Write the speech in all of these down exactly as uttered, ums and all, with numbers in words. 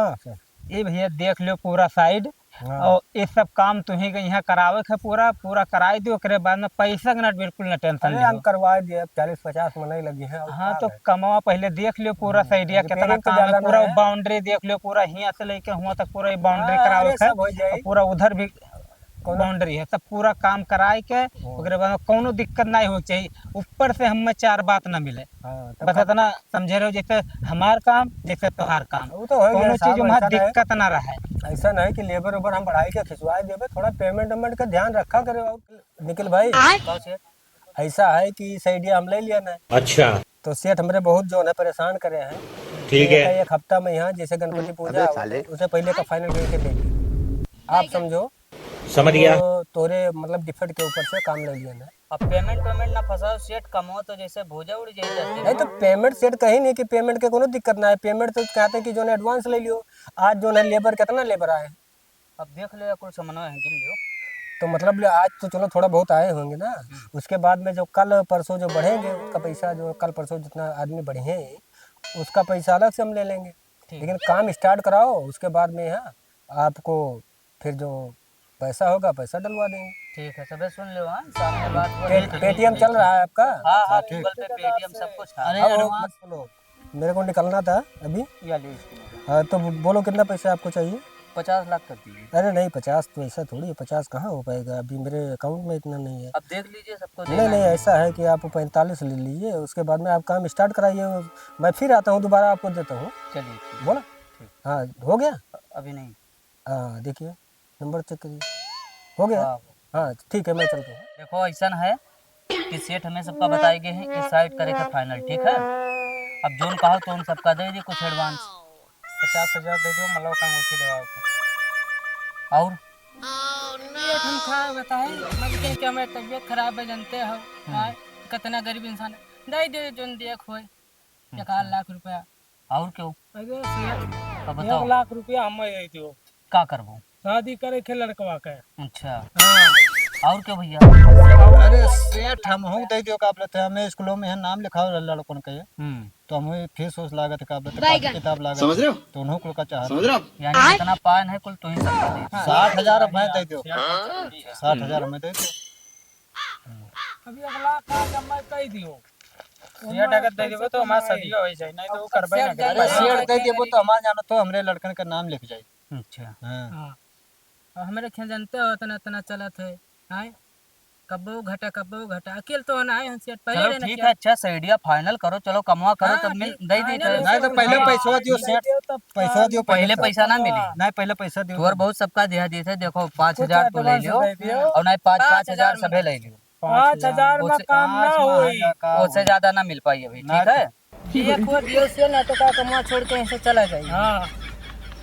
अच्छा। ये भैया देख लो पूरा side, हाँ। और ये सब काम तुहीं के यहाँ करावे के है पूरा, पूरा कराई दियो, ओकरे बाद में पैसा के ना बिल्कुल ना tension अरे, हम लियो। करवा दिए, अब चालीस पचास मनई लगी है, और हाँ, का तो है? कमवा पहले देख लियो पूरा हम्म, side या repairing कितना तो काम है, ज्यादा ना पूरा है। Boundary देख लियो, पूरा हियाँ से लेके हुआँ तक पूरा ये boundary हाँ, करावे अरे, के है, सब हो जाई। और पूरा उधर भी कौनो boundary है, सब पूरा काम कराए के, हम्म। ओकरे बाद में कौनो दिक्कत नहीं हो चाहिए, ऊपर से हमें चार बात ना मिले। हाँ, तब बस का इतना समझे रहो, जैसे हमार काम, जैसे तोहार काम। वो तो हो गया, कौनो साहब, चीज में ऐसा नहीं, दिक्कत ना रहे। ऐसा नहीं कि labour उबर हम बढ़ाई के खिंचवाए देबे, थोड़ा payment वेमेंट का ध्यान रखा करे। और निखिल भाई, आय? कौन से? ऐसा है कि इस idea हम ले लिया ना। अच्छा। तो सेठ हमरे बहुत जो है परेशान करे हैं। ठीक है। एक हफ्ता में यहाँ जैसे गणपति पूजा अबे हो, साले। उससे पहले का final करके दे दी। आप समझो, समझ गया। तो तोरे मतलब default के ऊपर से काम ले लिया ना। अब payment वेमेंट ना फंसाओ सेठ, कमवा तो जैसे भूजा उड़ जाए जाते। नहीं तो payment सेठ कहीं नहीं कि payment के कोनो दिक्कत ना है। Payment तो कहते हैं कि जो है advance ले लियो। आज जो है labour, कितना labour आए? अब देख लो या कुल समन्वय है, गिन लियो। तो मतलब ले आज तो चलो थोड़ा बहुत आए होंगे ना, हम्म। उसके बाद में जो कल परसों जो बढ़ेंगे उसका पैसा, जो कल परसों जितना आदमी बढ़े हैं उसका पैसा अलग से हम ले लेंगे। ठीक। लेकिन काम start कराओ, उसके बाद में यहाँ आपको फिर जो पैसा होगा, पैसा डलवा देंगे। ठीक है, सबे सुन लो, हाँ, सामने बात हो पे-, रही है। Paytm चल रहा है आपका? हाँ, हाँ, हाँ, ठीक। Google Pay, Paytm सब कुछ है। अरे, हाँ, वो advance। मत बोलो, मेरे को निकलना था अभी। या लो इसको। हाँ, तो बोलो कितना पैसा आपको चाहिए? पचास लाख कर दीजिए। अरे नहीं, पचास तो ऐसा थोड़ी है, पचास कहाँ हो पाएगा, अभी मेरे account में इतना नहीं है। अब देख लीजिए, सबको नहीं, देना नहीं, है। ऐसा है कि आप पैंतालीस ले लीजिए, उसके बाद में आप काम start कराइए, मैं फिर आता हूँ, दोबारा आपको देता हूँ। चलिए, ठीक है। बोला? ठीक। हाँ, हो गया? अभी नहीं। हाँ, देखिए, number check करिए। हो गया? हाँ। हाँ, ठीक है, मैं चलता हूँ। देखो, ऐसन है कि सेठ हमें सबका बताए गए हैं कि site करे के final, ठीक है? अब जोन कहो तो उन सबका दे दिए कुछ advance। पचास हजार दे दो, मतलब, का अंगूठी देवाओ के। और? सेठ हम का बताए, मतलब कि हमारी तबीयत खराब है, जानते हो। हम्म। हाँ, कितना गरीब इंसान है। दे दे, जोन दिए खोए। एक आध लाख रुपया। और क्यों? अरे सेठ, तो बताओ। एक लाख रुपया हमें दे दियो। का करबो? शादी करे के लड़कवा के। अच्छा। हाँ। और क्यों भैया? अरे सेठ, हमहू दे दियो का बोलत है, हमें स्कूलों में है नाम लिखाओ लड़कन के। हम्म। तो हमें फीस उस लागत का बोलत है, बैगन। कॉपी किताब लागत। समझ रहे हो? तो उन्हों को का चाहत। समझ रहे हो? यानी जितना पान है कुल तुहीं सबका दे दियो। साठ हजार अब हमें दे दियो। साठ हजार हमें दे दियो। अभी अगला काम जब मैं कह दियो। सेठ अगर दे देबो तो हमार सदियो हो जाई, नहीं तो वो करबे ना करे। सेठ दे देबो तो हमार जानो तो हमरे लड़कन का नाम लिख जाई। अच्छा। हाँ। हाँ। और हमरे खें जानते हो इतना, इतना चलत है, आए? कब्बो घटा, कब्बो घटा। अकेल तो ना आए हम सेठ, पहले चलो रहना ठीक क्या? है, अच्छा से idea final करो, चलो कमवा करो, हाँ, तब मिल, ठीक, दे दी final तो। नहीं तो पहले पैसवा दियो सेठ, पैसवा दियो पहले पहले। पैसा ना मिली। नहीं, पहले पैसा दियो। तोर बहुत सबका दिया दी थे, देखो, पाँच हजार तो ले लियो, दे दियो। और नहीं, पाँच, पाँच हजार सभे ले लियो। पाँच हजार में काम ना होई। ओसे ज्यादा ना मिल पाई अभी, ठीक है? ये को दियो से ना तो का कमवा छोड़ के ऐसे चला जाए। हाँ।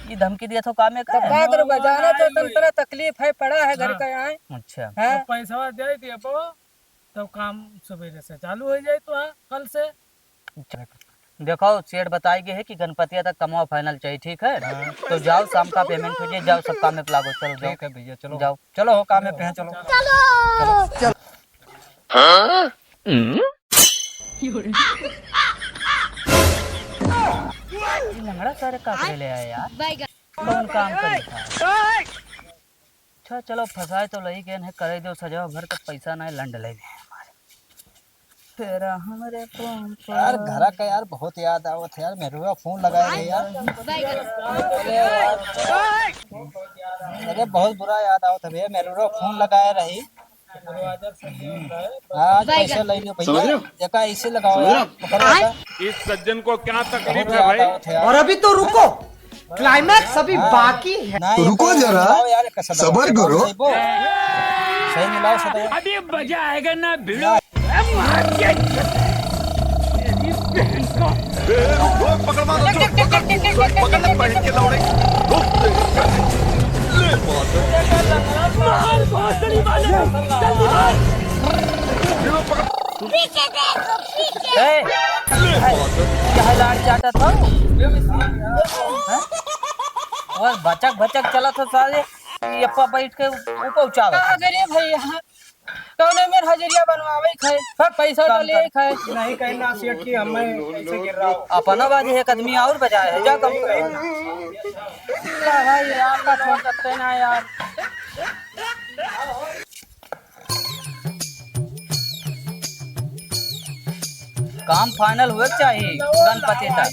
ये धमकी दिया तो काम है तो का? का करूँगा, जाना तो तन तरा तकलीफ है, पड़ा है घर का यहाँ। अच्छा। हाँ। तो पैसा दे दिए बो, तो काम सवेरे से चालू हो जाए तो, हाँ, कल से। देखो, सेठ बताए गए है कि गणपतिया तक कमवा final चाहिए, ठीक है? हाँ। तो जाओ, शाम का payment हो जाए, जाओ, सब काम में लागो, चलो, जाओ। ठीक है भैया, चलो। जाओ। चलो, हो काम में पे हैं, चलो। चलो। चलो। हाँ? ये लंगड़ा सारे का करे ले आए यार? कौन काम करे था? अच्छा, चलो, फंसाए तो लई गए हैं, करे दो सजवा भर के पैसा नहीं लंड ले गए हमारे। तेरा हमरे फोन पर। यार, घरा का यार बहुत याद आवत है यार, मेहरुआ फोन लगाए रहे यार। अरे बहुत बुरा याद आवत है भैया, मेहरुआ फोन लगाए रही। आज पैसा ले लियो भैया, देखा ऐसे लगाओ यार, पकड़ो यार। इस सज्जन को क्या तकलीफ है भाई? बहुत याद आवत है यार। और अभी तो रुको, climax अभी बाकी है। नहीं, तो रुको जरा, सबर करो। सही मिलाओ, सही। अभी मजा आएगा ना भिड़ो। अरे मार के तेरी बहन को। ए, रुको, पकड़ मारो, पकड़, पकड़, पकड़ ले, बहन के लौड़े। रुक, ले, मार। मार, भोसड़ी वाले, जल्दी मार। पीछे देखो, पीछे। ए, क्या है लाड़ चाटत हो? हैं? और भचक भचक चलत हो साले, ये अप्पा बैठ के ऊपर उचावत है। अरे भैया, कौने में हजरिया बनवावे खाए, सब पैसा तो काम ले कर। खाए। नहीं कहना सेठ जी, हमें कैसे गिर रहा हो। अपना बाजी एक आदमी और बजाए है, जा कम करो। ला भाई, आपका छोड़ सकते ना यार। काम final हुए के चाही गणपति तक।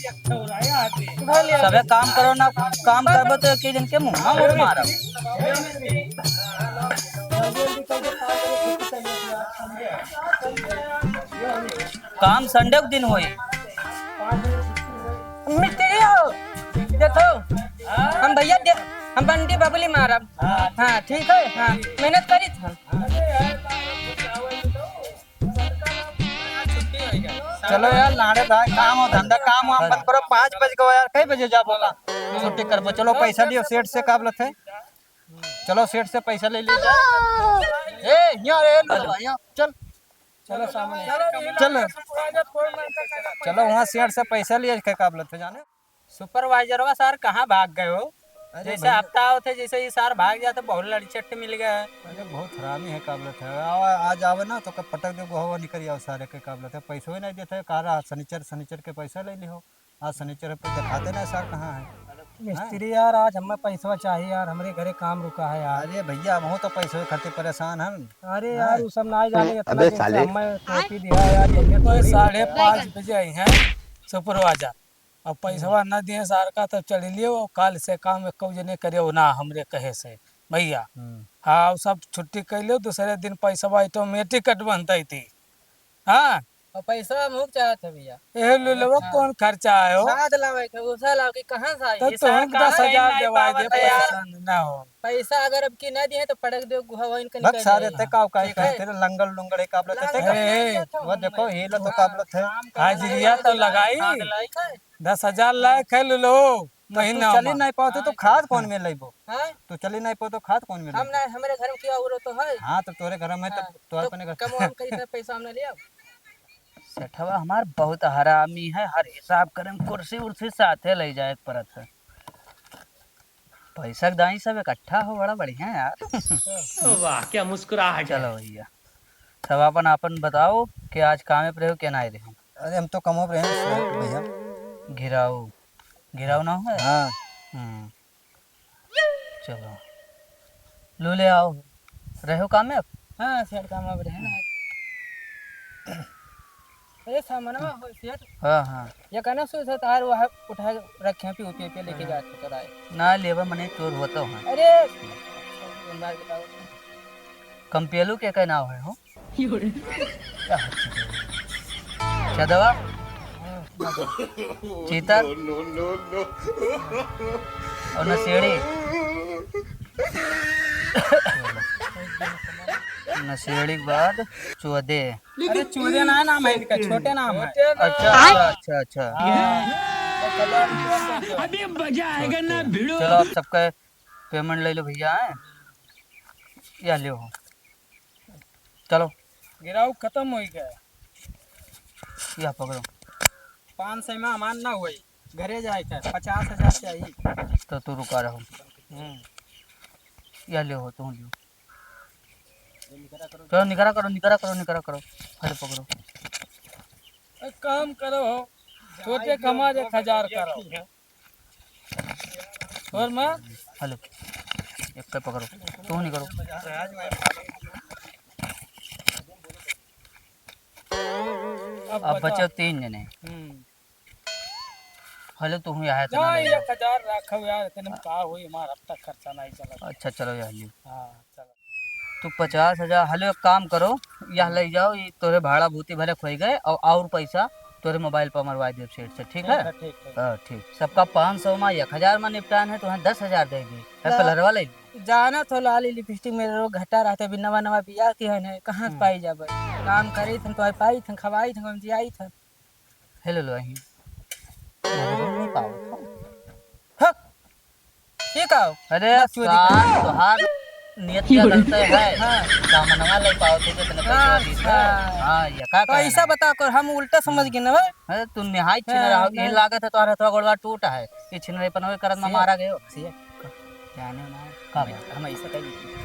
सबे काम करो ना, काम करबो तो एक ही दिन के मुंह में मुंह मारब। काम Sunday के दिन होई। मिस्त्री हो, देखो, हम भैया दे-, हम बंटी बबली मारब। हाँ, ठीक है, हाँ, मेहनत करी था। चलो यार लाड़े भाई, काम हो धंधा, काम वाम बंद करो, पाँच बज गो यार, कई बजे जाबो का? छुट्टी करबो। चलो पैसा लियो सेठ से, का बोलत है? चलो सेठ से पैसा ले लीजिए। ए, यहाँ रे, लो भाई, यहाँ, चल। चलो सामने। चल। चलो वहाँ सेठ से पैसा लिया के, का बोलत है जाने? Supervisorवा सार कहाँ भाग गए हो? अरे जैसे भैया। हफ्ता होते, जैसे ये सार भाग जाते, बहुत लड़चट मिल गया है। अरे बहुत हरामी है, का बोलत है। आवा, आज आवे ना तो कब पटक दे, गोहवा निकल आओ सारे के, का बोलत है। पैसो ही नहीं देते, कह रहा शनिचर, शनिचर के पैसा ले लिहो। आज शनिचर पे दिखाते ना सार कहाँ है। मिस्त्री यार, आज हमें पैसवा चाहिए यार, हमरे घरे काम रुका है यार। अरे भैया, हम तो पैसवे खातिर परेशान हन। अरे यार, हैं? उ सब ना जाने, इतना अबे दिन से साले। हमें टोपी दिया यार, ये तो थोड़ी साढ़े पाँच बजे आई हैं supervisor, अब पैसवा न दिए सार का, तब चढ़ लियो, काल से काम एको जने करियो ना हमरे कहे से भैया। हम्म। हाँ, उ सब छुट्टी कर लियो, दूसरे दिन पैसवा automatic कट बनता ही थी। हाँ, और पैसा हम चाहत है भैया। ए लुलवा, हाँ। कौन खर्चा आयो? खाद लावे के, भूसा लावे के, कहाँ से आई? तो ये तुम सार दस हजार कहाँ देवाई दे, पावत है यार? परेशान ना हो। पैसा अगर अब की ना दिए तो पटक दे, गुहा वहीं कहीं बक कर सारे जाए। ते का, का ठीक है। तेरे लंगड़ लुंगड़ है, का बोलत है, ना, ते का? नहीं, नहीं, वो देखो, ये लो तो का बोलत है। काम करना हाजिरिया है, तो लगाई। खाद लाई का? दस हजार लायक है लुलो। तो तू महीना चली मा। नहीं पावत, तो खाद कौन में लेबो? हाँ? तू चली नहीं पावत, तो खाद कौन में हम लेबो? ना, हमरे घर में क्या और तो है? हाँ, तो तोरे घर में तो हाँ, तू तो अपने घर कम हम करी, इतना पैसा हम ना लिया। सेठवा हमार बहुत हरामी है, हर हिसाब करे में कुर्सी उर्सी साथे ले जाए के पड़त है। पैसा के दाई सब इकट्ठा हो, बड़ा बढ़िया यार। वाह, क्या मुस्कुराहट है। चलो भैया, सब अपन अपन बताओ कि आज कामे पर रहो कि ना रहो। अरे हम तो कमो पर रहे हैं भैया। घिराऊ, घिराऊ ना है? हाँ। हम्म। चलो। लू ले आओ। रहो काम में अब? हाँ, सेठ काम अब रहे ना। अरे सामानवा हो सेठ। हाँ, हाँ। ये कहना सो से तार वो उठा रखे हैं, पी, पी, पी लेके जाते तो राय। ना लेवा मने चोर होता है। अरे, बात बताओ। कंपेलू के का नाव है हो? चदवा, चीतर और नशेड़ी। नशेड़ी के बाद चोदे। अरे चोदे ना नाम है इनका, छोटे नाम है। अच्छा, अच्छा, अच्छा, अच्छा। हाँ। अभी मजा आएगा ना भिड़ू। चलो आप सबका payment ले लो भैया, हैं? या लियो हो। चलो। गिराऊ खत्म हो गया। या पकड़ो। पाँच सौ में अमान ना हुई, घरे जाए के पचास हजार चाहिए। तो तू रुका रहो। हम्म। या लियो हो, तू लियो। चलो निकरा करो, निकरा करो, निकरा करो। अरे पकड़ो। एक काम करो हो, छोटे कमा एक हजार करो। और माँ? हेलो, एक पे पकड़ो, तू नहीं करो। अब अब बचा। बचे तीन जने। हम्म। हेलो, तू हूँ यहाँ इतना जा, नहीं। एक हजार रखो यार, इतने में का होई, हमारा अब तक खर्चा नहीं चला। अच्छा, चलो यहाँ लियो। हाँ, चलो। तू पचास हजार, हेलो, एक काम करो, यह हम्म। ले जाओ, ये तोरे भाड़ा भूती भले खोई गए और, और पैसा तोरे मोबाइल पर मरवा देब सेठ से, ठीक ठीक है? है, ठीक, ठीक। हाँ, ठीक। सबका पाँच सौ मा, एक हजार मा निपटान है, तो हाँ दस हजार दे दी। है ला-, कलरवा ले ली। जाना तो लाली लिपस्टिक मेरे लोग घटा रहते, अभी नवा नवा बियाह किया है, कहाँ से हम्म। पाई जाबे? काम करी थन, तो पाई थन, खवाई थन, हम जियाई थन। हेलो, लो, अहीं। नहीं पावत हो। हक! ये का हो? अरे, बकचोदी सार, का। तोहार नियत क्या गलत है? हाँ। सामनवा ले पावत हो, कितने पैसा हाँ, दीस है? हाँ। हाँ, ये का तो कहना ऐसा है? बता कर, हम उल्टा समझ हम्म। गए ना, भाई। अरे, तू निहाय छिन हाँ, रहा हो, ये हाँ। लागत है, तोहार हथवा गोड़वा टूटा है। ये छिन रहे पनवे करत में से-, मारा गयो। से-, जाने ना, का हम, बात? हम ऐसा कह दी थी।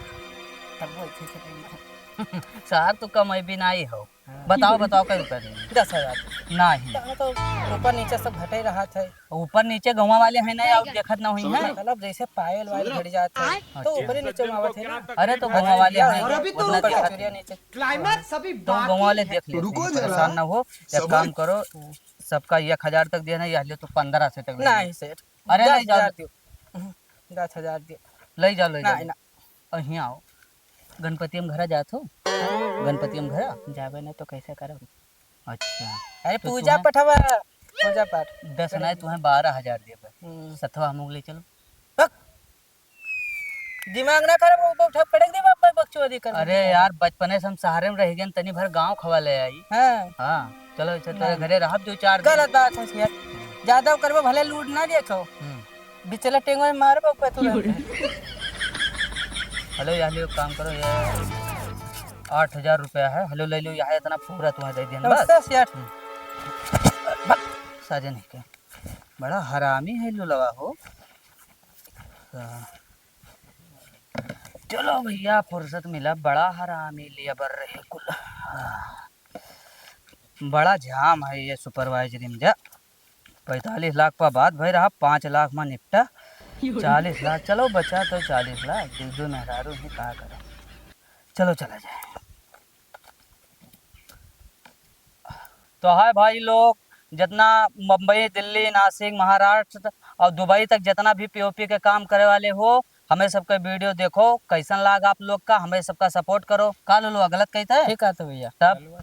तब वो ऐसे, ऐसे कह दी थी। सार तो कमइबी नाहीं हो। हाँ। बताओ, बताओ, कै रुपया देबी? दस हजार। नाहीं। तो ऊपर नीचे सब घटे रहत है। ऊपर नीचे गउँवा वाले हैं ना, और देखत ना हुई है। मतलब जैसे पायल वायल घट जात है, तो ऊपर ही नीचे मावत है ना। अरे तो गउँवा वाले हैं, और अभी तो उतना रुको। देखत चुरिया नीचे। क्लाइमैक्स अभी तो बाकी गउँवा वाले है। देख लेते हैं, परेशान ना हो। एक काम करो, सबका एक हजार तक देना, यह ले तो पन्द्रह सौ तक ले। नाहीं सेठ, अरे, ले जाओ। दस हजार दियो। दस हजार दियो। ले जाओ, ले जाओ। नाहीं, ना। और हियाँ आओ। गणपति में घरा जात हो? गणपति में घरा? जाबे ना तो कैसे करब? अच्छा। अरे, तो पूजा तुम्हें पाठ बा, पूजा पाठ। दस नाहीं, तुम्हें बारह हजार देबे। हम्म। सतवा हमहूँ ले चलो। हक। दिमाग ना खराब हो, उठा पटक दे बाप, बकचोदी कर। अरे यार, बचपने से हम शहरे में रह गए, तनी भर गाँव खवा ले आई। हाँ। हाँ, चलो, इसे तेरे घरे रहब दो चार दिन। गलत बात है यार, ज्यादा करबो भले लूट ना देखो। हम्म। बिचला टेंगो में मारबो पे तू। हेलो यार, एक काम करो, ये आठ हजार रुपया है। हेलो, ले लो, यहाँ इतना पूरा तुम्हें दे दिया बस। नमस्ते सेठ। हम्म। बक, साजन है क्या? बड़ा हरामी है लुलवा हो। हाँ। चलो भैया, फुर्सत मिला, बड़ा हरामी लेबर रहे कुल। हाँ। बड़ा जाम है ये सुपरवाइजरी में जा। पैंतालीस लाख पा बात भई रहा, पाँच लाख मा निपटा। चालीस लाख, चलो बचा तो चालीस लाख, दो दो मेहरारू ही का करो। चलो चला जाए। तो हाय भाई लोग, जितना मुंबई, दिल्ली, नासिक, महाराष्ट्र और दुबई तक जितना भी पीओपी के काम करे वाले हो, हमें सबका वीडियो देखो, कैसन लाग आप लोग का, हमें सबका सपोर्ट करो। का लो लो, गलत कहता है? ठीक है तो भैया। तब?